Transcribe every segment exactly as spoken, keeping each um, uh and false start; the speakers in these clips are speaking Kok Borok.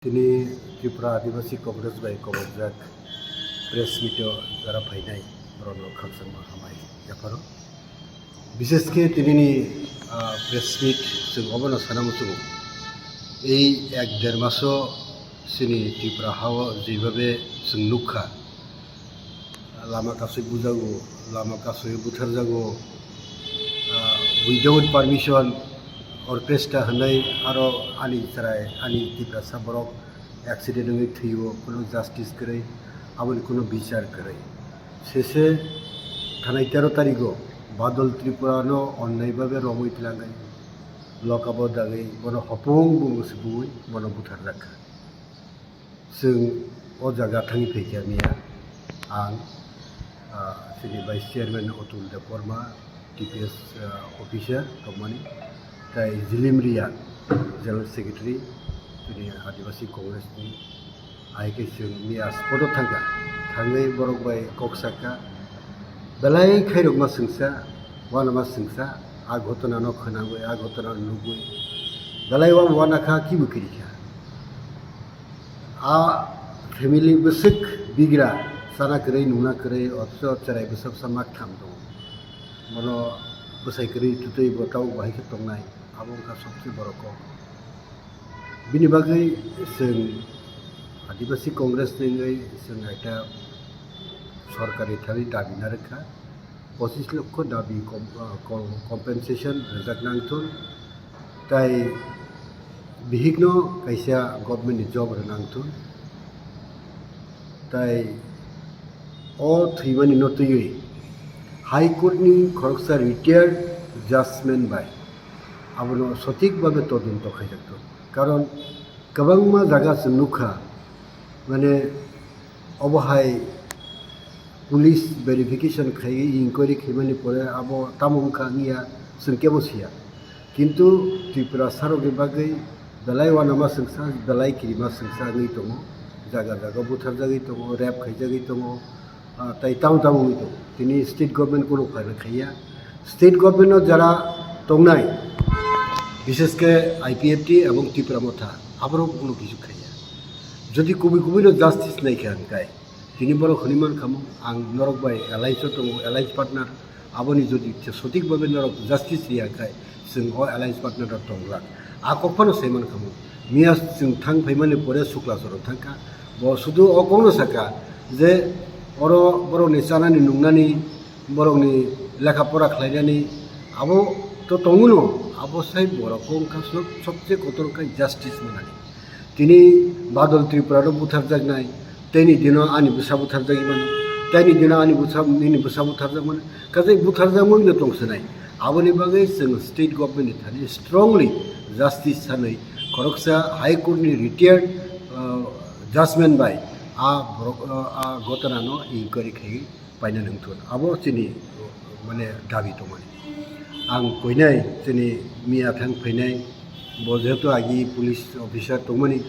Tini Tripura Adivasi Congress bai kobokjak press meet o jara phainai borokno khakchangma hambai yapharo. Bishesh khe tinini, ah, press meet chwng obono sana muchungo. Ei ek der maso chini Tripura hao jebhabe chwng nukha, lama kasui bujago, lama kasui butharjago, ah, without permission, orchestra hwnwi aro ani chwrai, ani Tiprasa borok accident wngwi thwio, kuno justice kwrwi, aboni kuno bichar kwrwi. Sese thanai tero tarigo Badal Tripura no onnai babe romwi twlangwi, lokabo dagwi bono hopung bumung se bui bono butharjak kha. Chwng o jaga thangwi phaikha miya, ang, ah, chini Vice Chairman Atul Debbarma, T P S, ah, officer tongmani, tai Jilim Riya, General Secretary, chini Adivasi Congress ni, hai khe chwng miya spot o thangkha, thangwi borok bai kok sakha, belai khairokma swngsa, uanama swngsa, a ghotona no khwnagwi, a ghotona no nugwi, belai uanama uanakha, kibu kirikha. A family bwswk bigra, chana kwrwi, nungna kwrwi, othocho chwrai bwsa bwsa mak tham tongo. Bono bwsai kwrwi twtwi bo tabuk bahai khe tongnai, abo wngkha sobse borok kok. Bini bagwi chwng Adivasi Congress ni wngwi chwng ekta sorkar ni thani dabi narwkha. Pochis lokho dabi kom-, ah, kom-, compensation rwjak nangthun, tai bihikno kaisa government ni job rw nangthun, tai o thwimani no twiwi High Court ni khoroksa retired judgment bai abono sothik babe todonto khaijakthun, karon kwbangma jaga chwng nukha, mane, obo hai police verification khaiwi inquiry khaimani pore abo tamo wngkha wngya chwng kebo siya. Kintu Tripura sarokni bagwi belai uanama swngsa, belai kirima swngsa wngwi tongo, jaga jaga butharjagwi tongo, rape khaijagwi tongo, ah, tai tamo tamo wngwi tongo. Tini state government kunu phaina khaiya. State government no jara tongnai, bishesh khe I P F T ebong Tipra Motha, aborok kunu kisu khaiya. Jodi kubui kubui no justice naikha hwnkhai, tini borok hwnwi mankha mo, ang norok bai alliance o tongo, alliance partner, aboni jodi sothik babe norok justice riya khai, chwng o alliance partner rok tonglak. A kok phano sai mankha mo. Miya chwng thang phaimani pore Sukla Charan thangkha. Bo sudu o kokno saka je oro borokni chanani nungnani, borokni lekha pora khlainani abo to tonguno, abo sai borok wngkha sob-, sobse kotor wngkha justice manani. Tini Badal Tripura no butharjaknai, tei ni dino ani bwsa butharjagwi mano, tei ni dino ani bwsa, nini bwsa butharjak mano, kaisa butharjakmani no tong sinai. Aboni bagwi chwng state government ni thani strongly justice sanwi khoroksa High Court ni retired, ah, judgment bai a borok, ah, a ghotona no inquiry khaiwi paina nangthun. Abo chini, mane, dabi tongmani. Ang koinai chini miya thang phainai, bo jehetu agi police officer tongmani,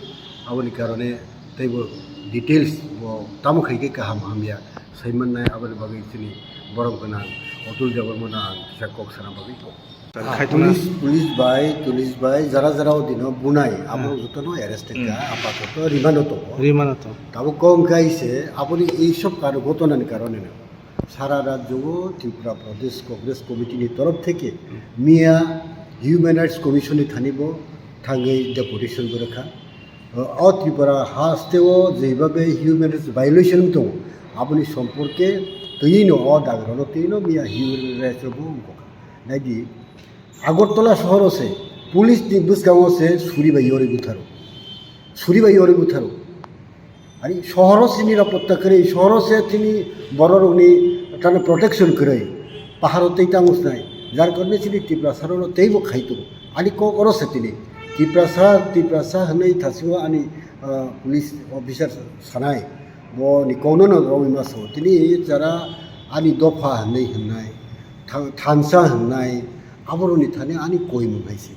aboni karone teibo details bo tamo khai khe kaham hamya sai mannai, aboni bagwi chini borom gwnang Atul Debbarma no ang kisa kok sana bagwi kok. Ah, police, police bai, police bai, jara jara o dino bunai, ah, aborok jotono arrest, hmm, kha, apatoto rimando tongo. Rimando tongo. Tabuk kok wngkha se, aboni ei sob kar-, gotona ni karone no sara rajyo o Tripura Pradesh Congress Committee ni torof theke, hmm, miya Human Rights Commission ni thani bo thangwi deputation bo rwkha. O Tripura haste o jebhabe human rights violation wng tongo, aboni somporke twiwi no o dagrano twiwi no miya human rights rok bo wngkha. Naidi, Agartala sohoro se, police ni bwskango se suri bai yorwi butharo. Suri bai yorwi butharo. Ani sohoro se nirapotta kwrwi, sohoro se tini bororokni tano protection kwrwi. Paharo tei tamo snai. Jar karone chini Tiprasa rokno teibo khai tongo. Ani kok oro se tini. Tiprasa, Tiprasa hwnwi thasingo ani, ah, police officer sanai. Bo ni kokno no romwi ma sao. Tini jara ani dopha hwnwi hwnnai, tha-, thansa hwnnai, aborokni thani ani koimung hai se.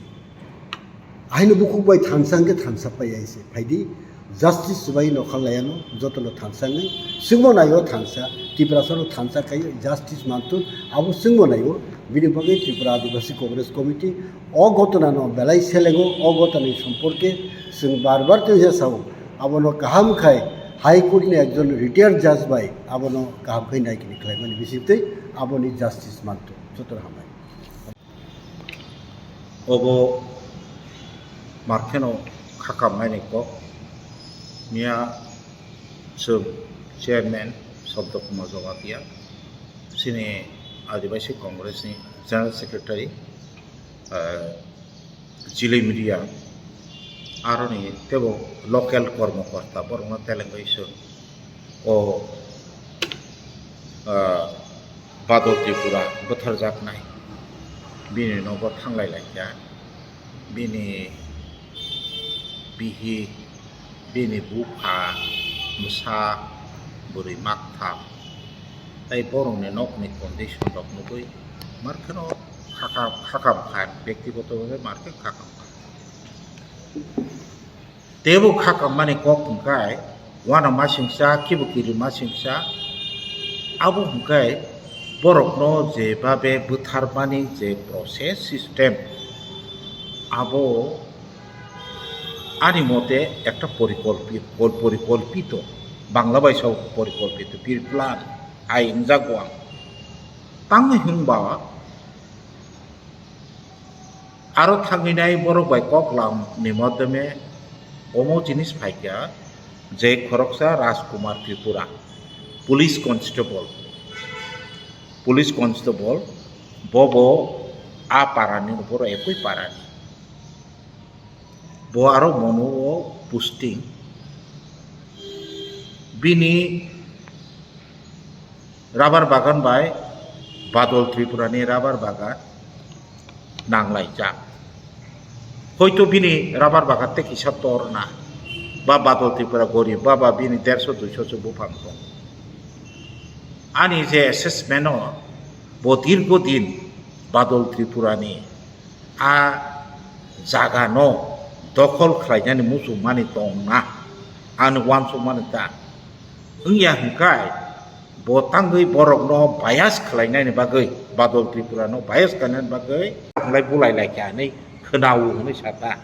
Ahaino bukhuk bai thansa hwnkhe thansa pai hai se. Phaidi justice bai nokha layano jotono thansa hwnwi swngmo naio thansa, Tiprasa no thansa khai justice mantun abo swngmo naio. Bini bagwi Tripura Adivasi Congress Committee o gotona no belai selengo, o gotona ni somporke Chwng bar bar tei sa sao, abono kaham khai High Court ni ekjon retired judge bai abono kaham khai nai kini khlai mani bising tei aboni justice manto. Joto hambai. Obo markheno khakam nai ni kok miya chwng chairman Sabda Kumar Jamatia, chini Adivasi Congress ni General Secretary, ah, Jili Media, aroni tebo local kormokorta borokno telengwi chwng o, ah, Badal Tripura bwtharjaknai, bini nogo thanglai laikha, bini bihik, bini bupha, bwsa, bwrwi maktham, tei borokni nokni condition rok nugwi markheno khakam, khakam kha, bektigoto bhabe markhe khakam kha. Teibo khakam mani kok hwnkhe uanamasingcha, kibo kirimasingcha, abo hwnkhe borokno je babe bwtharmani je process system, abo ani mote ekta porikolpi-, porikolpito, Bangla bai sao porikolpito, pre-plan hai wngjago ang. Tamni hwnba aro thangwi nai borok bai kok lam ni modome omo jinis phaikha je khoroksa Rajkumar Tripura, police constable, police constable, bobo a parani, borok ekoi parani, bo aro mono o posting, bini rubber bagan bai Badal Tripura ni rubber bagan nanglaijak. Hoito bini rubber bagan tei kisa torna, ba Badal Tripura gorib, ba, ba bini derso duiso se buphang tong. Ani je assessment o, bo dirgo din Badal Tripura ni a jaga no dokhol khlainani muchungmani tongna, ani uansukmani ta wngya hwnkhe, bo tangwi borokno bias khlainani bagwi, Badal Tripura no bias khlainani bagwi, lai bulai lai kha hinwi khwnao hinwi sa ta,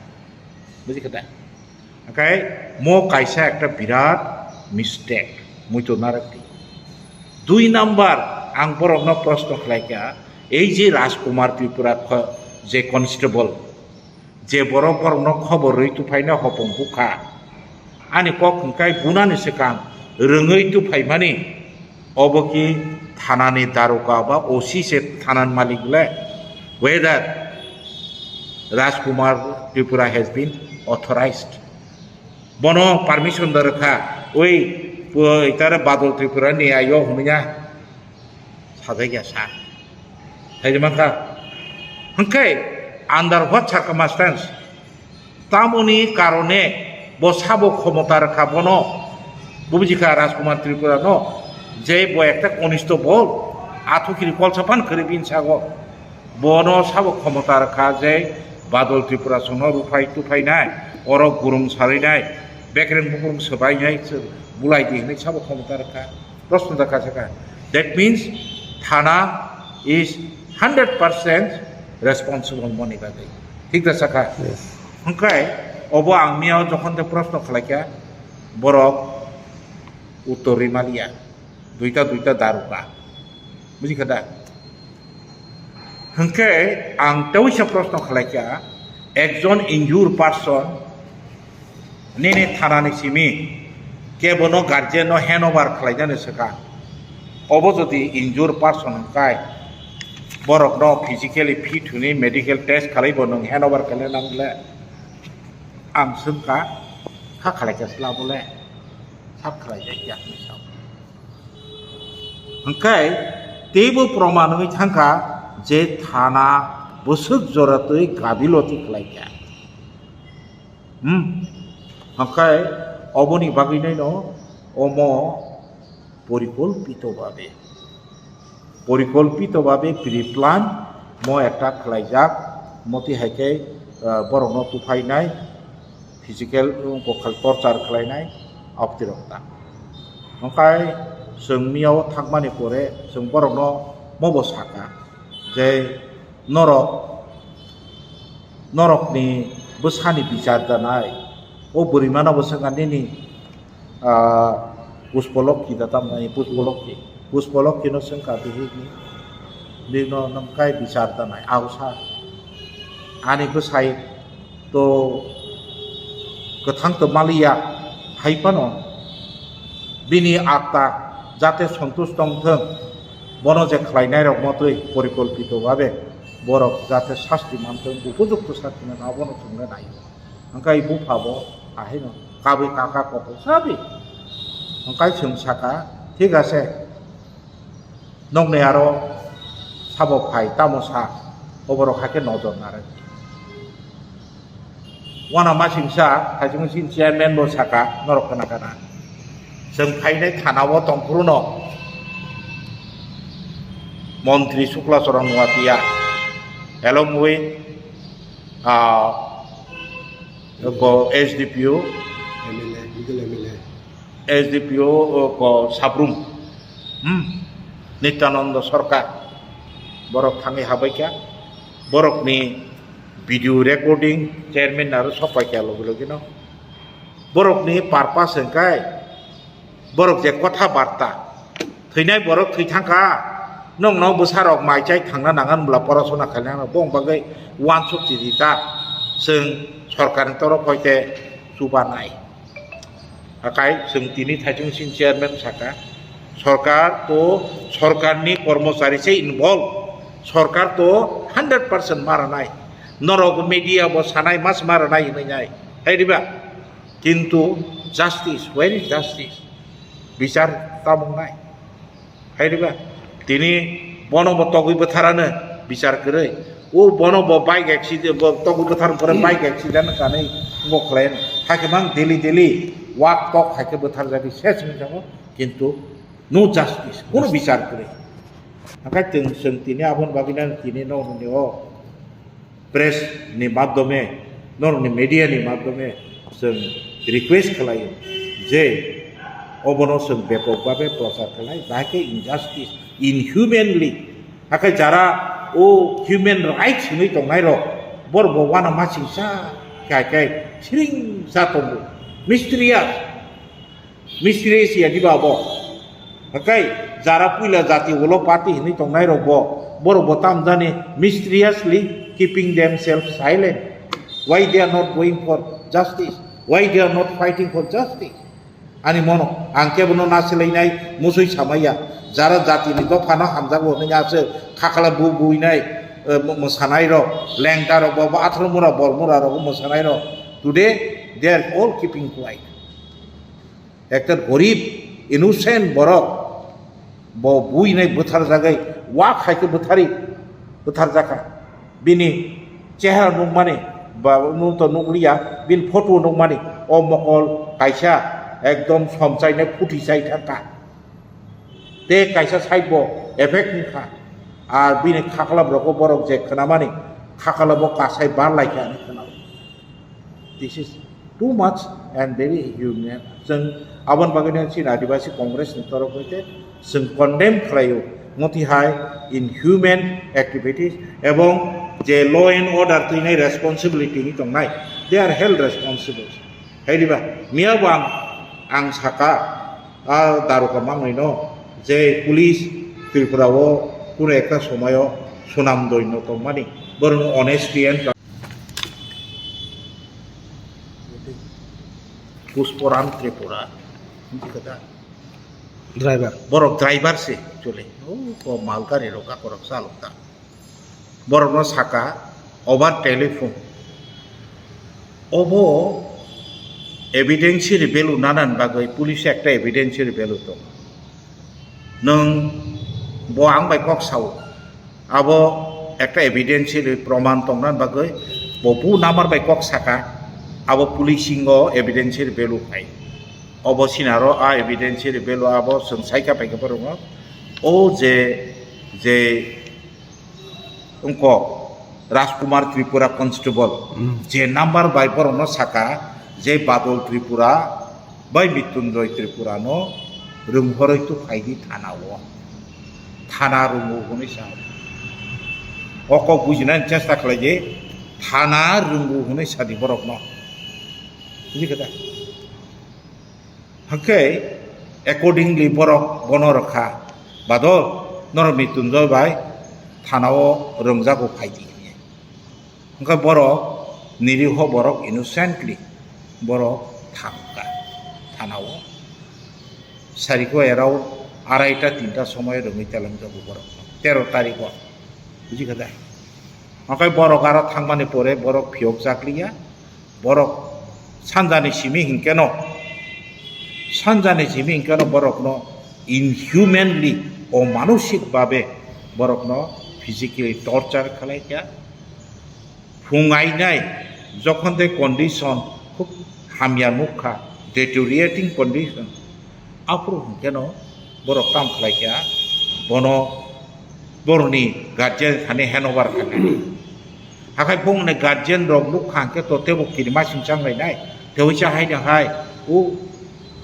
buji kha da? Hwnkhe mo kaisa ekta birat mistake, muitu narwkdi. Dui number, ang borokno proshno khlaikha, ei je Rajkumar Tripura kho-, je constable, je borok borokno khobor rwi tuphaina hopong bukha, ani kok hwnkhe bunani swkang rwngwi tuphaimani, obo ki thanani daroga ba O C se thanani malik le? Whether Rajkumar Tripura has been authorized. Bono permission da rwkha, oi, po-, itare Badal Tripura ni ayo hwnwi na sajakya sa. Hai mankha. Hwnkhe, under what circumstance? Tamoni karone bo sabo khomota rwkha bono. Bo bujikha Rajkumar Tripura no, je bo ekta constable, athukiri kolsa phan kwrwi bini sago. Bono sabo khomota rwkha je Badal Tripura songno ruphai tuphainai, oro gurung sarinai, bekreng bukrung swbainai, bulai di hinwi sabo khomota rwkha. Proshno da kha sakha. That means thana is hundred percent responsible moni bagwi. Thik da sakha? Yes. Hwnkhe obo ang miyao jokhon tei proshno khlaikha, borok uttor rwi maliya. Duita duita daruka. Buji kha da? Hwnkhe ang teisa proshno khlaikha, ekjon injured person nini thanani simi kebono guardian no hand over khlainani swkang. Obo jodi injured person hwnkhe borokno physically fit hwnwi medical test khlai bo nwng hand over khlaina nangle ang swngkha, kha khlaikha sla bole? Sak khlaijak ya hwnwi sao. Hwnkhe teibo proman wngwi thangkha je thana bwswk jora twi gabiloti khlaikha. Hmm? Hwnkhe oboni bagwino omo porikolpito babe, porikolpito babe pre-plan mo ekta khlaijak, moti hai khe, ah, borokno tuphainai, physical, um, kokal torture khlainai, abtirok ta. Hwnkhe chwng miyao thangmani pore chwng borokno mobo sakha je norok, norokni bwsani bichar danai, O bwrwi mano bo swngkha nini, ah, Puspolokki da tamo nai, Puspolokki. Puspolokki no swngkha bihik ni, bihik no nwng kai bichar da nai, ausa. Ani bwsai to kwthang to maliya, hai phano bini atta jate santush tong thwng, bono je khlainai rok motwi porikolpito babe borok jate sasti man thwng, upojukto sasti man abono thwngna nai. Hwnkhe bupha bo ahaino kabwi kaka kotor sabi. Hwnkhe chwng saka, "Thik ase, nokni aro sabo phai, tamo sa, oborok hakhe nojor narwk." Wana masingsa, Khaichung Chin chairman bo saka, norok kana kana. Chwng phainai thana o tongphuru no Montri Sukla Chorang Nuatia, along with, ah, ko S D P O, M L A, legal M L A. S D P O ko Sabrum, hmm, Nityananda Sarkar, borok thangwi habaikha, borokni video recording chairman aro sokpaikha logi logi no. Borokni purpose hwnkhe, borok je kotha barta, thwinai borok thwi thangkha, nwng no bwsarok mai chai thangna nangan bwla porosona khainai rok, bong bagwi uansuk chiri ta, chwng sorkarni torof hoite chubanai. Hakai chwng tini Khaichung Chin chairman saka, sorkar to, sorkarni kormochari se involve, sorkar to hundred percent maranai, norok media bo sanai mas maranai hinwi nai, hai diba? Kintu justice, where is justice? Bichar tamung nai. Hai diba? Tini bono bo togwi bwtharano bichar kwrwi. O bono bo bike accident, bo togwi bwthar pore bike accident kanwi ngo khlai. Hakhe mang daily daily walk tok hakhe bwthar jagwi ses wngwi thango. Kintu no justice, kono bichar kwrwi. Hakai chwng, chwng tini aboni bagwi nang tini no hwnwi o press ni madhyome, norokni media ni madhyome chwng request khlaio je obono chwng bepok babe prochar khlai, bahai khe injustice, inhumanly. Hakhe jara o human rights hinwi tongnai rok, borok bo uanamasingcha khai khai siring cha tongo. Mysterious. Mysterious ya diba bo? Hakai jara puila jati ulo party hinwi tongnai rok bo, borok bo tamjani mysteriously keeping themselves silent. Why they are not going for justice? Why they are not fighting for justice? Ani mono, ang kebono na silainai, musui samaiya. Jara jatini dophano hamjakgo hwnwi aswk khakla bu buinai, eh, mo-, mwsanai rok, lengta rok bo, bo athro mura, bor mura rok mwsanai rok. Today they are all keeping quiet. Ekta gorib, innocent borok, bo buinai bwtharjagwi, wak hai khe bwthari, bwtharjakha. Bini chehara nukmani, ba nung to nukliya, bini photo nukmani, o mokol kaisa ekdom somchainai phuti chai thangkha. Tei kaisa side bo effect wngkha. Ar bini khaklap rogo borok je khwnamani, khaklap bo kasai bar laikha hinwi khwnao. This is too much and very inhuman. Chwng aboni bagwino chini Adivasi Congress ni torof hoite chwng condemn khlaio, motwi hai inhuman activities ebong je law and order twinai responsibility ni tongnai, they are held responsible. Hai diba, miya bo ang, ang saka, a daroga mangnwino je police Tripura o kuno ekta somoyo Sunam Doino tongmani, borokno honesty and Pusporan Tripura, hinti kata. Driver. Borok driver se, actually. Oh, ko malgari rok, akorok salok ta. Borokno saka, over telephone. Obo evidentiary value nanan bagwi police ekta evidentiary value tongo. Nwng bo ang bai kok sao. Abo ekta evidentiary proman tongna bagwi bo bu number bai kok saka, abo policing o evidentiary value khai. Obo sinaro a evidentiary value abo chwng saikha paikha borokno. O je, je wngkha Rajkumar Tripura constable, hmm, je number bai borokno saka je Badal Tripura bai Mrityunjoy Tripura no rwnghoroi tu phaidi thana o. Thana rwngo hwnwi sa. O kok bujinani chesta khlai di, thana rwngo hwnwi sadi borokno. Buji kha da? Hwnkhe accordingly borok bono rwkha, "Badol, norok Mrityunjoy bai thanao rwngjago, phaidi," hinwi. Hwnkhe borok niriho borok innocently borok thangkha thanao. Sariko around araita tinta somoy rwngwi telengjago borok tero tariko. Buji kha da? Hwnkhe borok aro thangmani pore borok phiyok jakliya. Borok sanjani simi hinkeno, sanjani simi hinkeno borokno inhumanly, omanushik babe borokno physically torture khlai kha. Phung ainai jokhon de condition khub hamya nukha, deteriorating condition, aphuru hinkeno borok tam khlai kha, bono borokni guardian thani handover kha kha. Hakhai bongni guardian rok nukha hwnkhe to tebo kirima singchang lainai, tei uisa hai de hai, o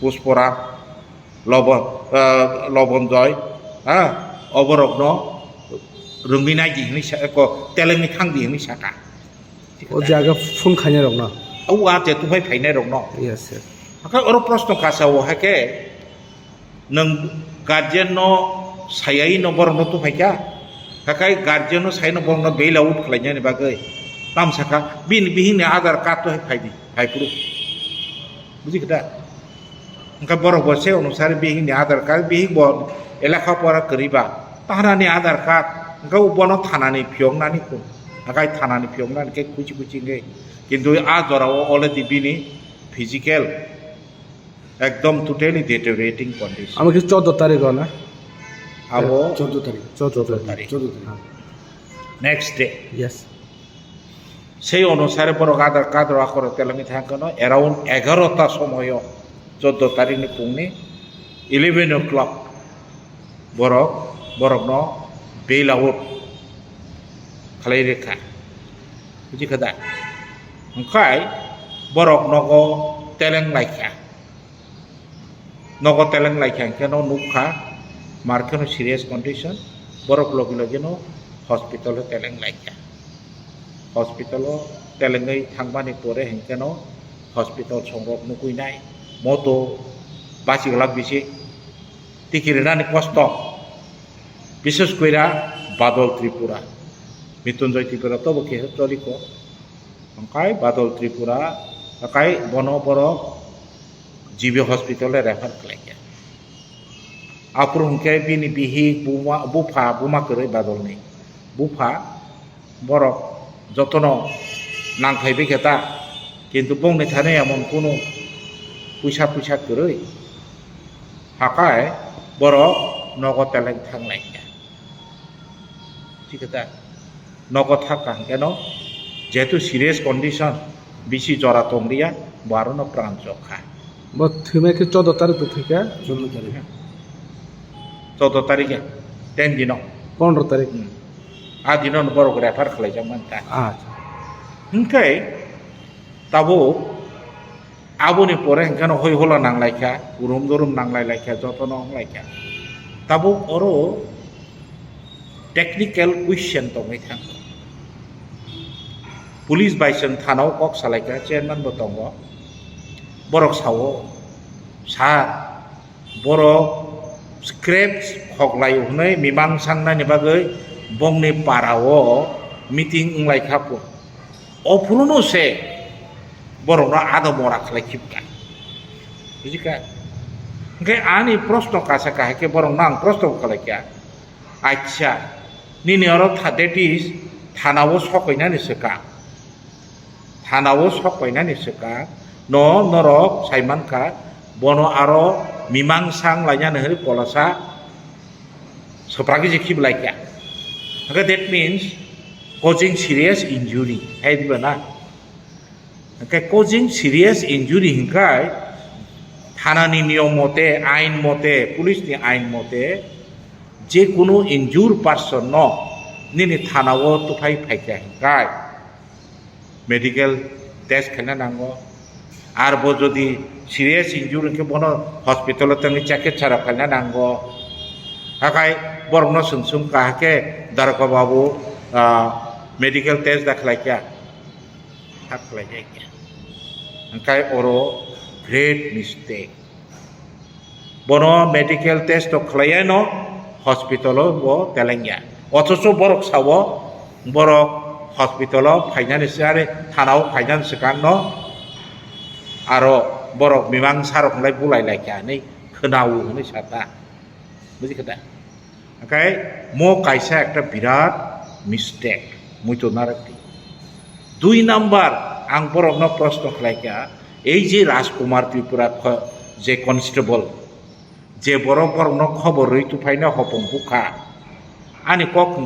Puspora, Lobon, ah, Lobon Joy, ha, oborokno rwngwi naidi hinwi sa-, ko, telengwi thangdi hinwi saka. O jaga phone khainai rokno. O a je tuphai phainai rokno. Yes, sir. Hakhai oro proshno kasa o haikhe, nwng guardian no sayai no borok no tuphai kha. Hakhai guardian no sayai no borok no bail out khlainani bagwi. Tam sakha, bini bihik ni Aadhaar card to hai phaidi, phai phuru. Buji kha da? Hwnkhe borok bo se onusari bihik ni Aadhaar card, bihik bo lekha pora kwrwi ba, taharani Aadhaar card, hwnkhe bono thanani phiyoknani kun, hakhai thanani phiyoknani khe kuchi kuchi wngwi, kintu a jora o already bini physical ekdom totally deteriorating condition. Amo khe choudo tarikh o na? Abo choudo tarikh. Choudo tarikh. Choudo tarikh. Next day. Yes. Sei onusare borok Aadhaar card rok akhoro telengwi thang kheno around egarota somoyo, choudo tarikh ni pungni eleven o'clock borok, borokno bail out khlai rwkha. Buji kha da? Hwnkhe borok nogo teleng lai kha. Nogo teleng lai kha hwnkhe no nukha, mar kheno serious condition, borok logi logi no hospital o teleng lai kha. Hospital o telengwi thangmani pore hwnkhe no hospital songrok nukui nai, moto bachigwlak bisi tiki rinani kosto, bises koira Badol Tripura, Mrityunjoy Tripura tobo khe choli kho, hwnkhe Badol Tripura, hwnkhe bono borok G B hospital o refer khlai kha. Aphuru hwnkhe bini bihik, buma, bupha, buma kwrwi Badolni bupha, borok jotono nangkhai bai khe ta, kintu bongni thani emon kunu puisa, puisa kwrwi, hakhai borok nogo teleng thang lai kha. Thik khe ta? Nogo thak kha hwnkhe no, jehetu serious condition, bisi jora tong liya, bo aro no pran chok kha. Bo thwimai khe choudo tarikh bo thwikha? Choudo tarikh. Choudo tarikh, ten dino. Pondro tarikh. Hmm. A dino no borok refer khlai jak man ta. Acha. Hwnkhe tabuk Aboni pore hwnkhe no hoi hola nang lai kha, urum durum nang lai lai kha, joto no wng lai kha. Tabuk oro technical question tongwi thang. Police bai chwng thana o kok salai kha, chairman bo tongo. Borok sao, "Sir, borok scrap khoklai hwnwi mimang sangnani bagwi bongni para o meeting wng lai kha pho." O phuru no se borok no ado mora khlai khibka. Buji kha? Hwnkhe ani proshno kasa kahai khe borok no ang proshno khlai kha. Acha, nini oro tha, that is, thana o sok painani swkang. Thana o sok painani swkang. No norok sai mankha, bono aro mimang sang lainani hwnwi polasa swprak je khiblai kha. Hwnkhe that means causing serious injury, hai diba na? Hwnkhe causing serious injury hwnkhe thanani niyom mote, ain mote, police ni ain mote, je kunu injured person no nini thana o tuphai phaikha hwnkhe, medical test khaina nango. Ar bo jodi serious injury hwnkhe bono hospital o tongwi chaketsa rok khaina nango. Hakhai borokno chwng chwng kahakhe, "Daraka babu, ah, medical test da khlaikha?" Thak khlaijak ya. Hwnkhe oro great mistake. Bono medical test to khlaiyaino hospital o bo telengya. Othocho borok sao borok hospital o phainani sari thana o phainani swkangno aro borok mimang sarok hwnlai bulai laikha hinwi khwnao hinwi sata. Buji kha da? Hwnkhe mo kaisa ekta birat mistake, muitu narwkdi. Dui number, ang borokno proshno khlaikha, ei je Rajkumar Tripura kho-, je constable, je borok borokno khobor rwi tuphaino hopong bukha, ani kok